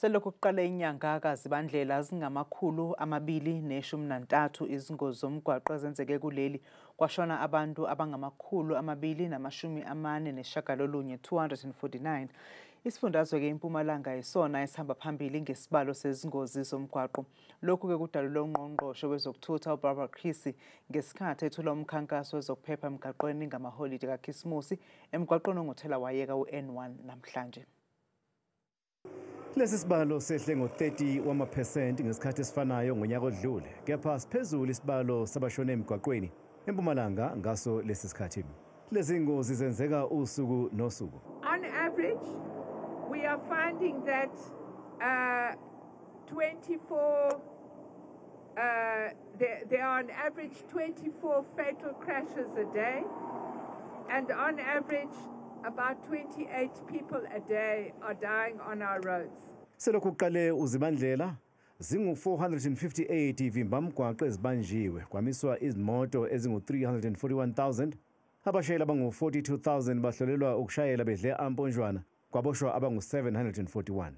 Selokhu kuqale inyanga kaZibandlela zingama-213 izingozi zomgwaqo ezenzeke kuleli, kwashona abantu abangama-249, 249. Isifundazwe-ke iMpumalanga yisona esihamba phambili ngesibalo sezingozi zomgwaqo. Lokhu-ke kudalulwe ungqongqoshe wezokuthutha uBarbara Creecy ngesikhathi ethula umkhankaso wezokuphepha emgaqweni ngamaholide kaKhisimusi emgwaqweni onguthelawayeka u-N1 namhlanje. Lesi sibalo sehle ngo-30 wamaphesenti ngesikhathi esifanayo ngonyaka odlule, kepha siphezulu isibalo sabashone emgwaqweni eMpumalanga ngaso lesi sikhathi. Lezi ngozi zenzeka usuku nosuku. On average, we are finding that 24, there are on average 24 fatal crashes a day, and on average about 28 people a day are dying on our roads. Selokhu kuqale uZibandlela zingu-458 ivimbamgwaqo ezibanjiwe, kwamiswa izimoto ezingu-341,000. Abashayeli abangu-42,000 bahlolelwa ukushayela bedle amponjwana, kwaboshwa abangu-741.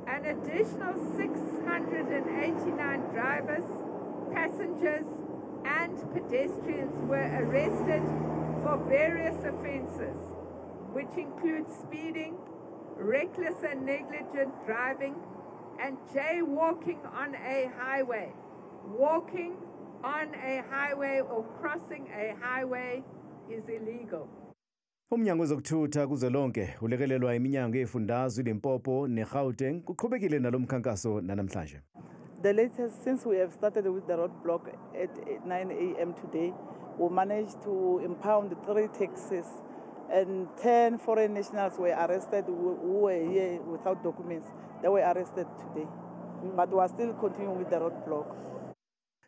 An additional 689 drivers, passengers and pedestrians were arrested for various offences, which include speeding, reckless and negligent driving, and jaywalking on a highway. Walking on a highway or crossing a highway is illegal. Umnyango wezokuthutha kuzwelonke ulekelelwa iminyango yezifundazwe iLimpopo neGauteng kuqhubekile nalomkhankaso namhlanje. The latest, since we have started with the roadblock at 9 a.m. today, we managed to impound 3 taxis and 10 foreign nationals were arrested who were here without documents. They were arrested today, but we are still continuing with the roadblock.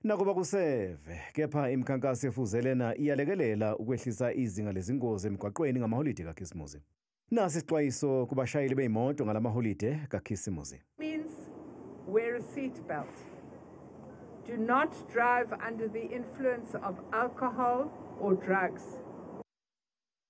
Nakuba kuseve, kepha imikhankaso efuzelena iyalekelela ukwehlisa izinga lezingozi emgwaqweni ngamaholide kaKhisimusi. Nasi isixwayiso kubashayeli beyimoto ngalamaholide kaKhisimusi. Means wear a seatbelt. Do not drive under the influence of alcohol or drugs.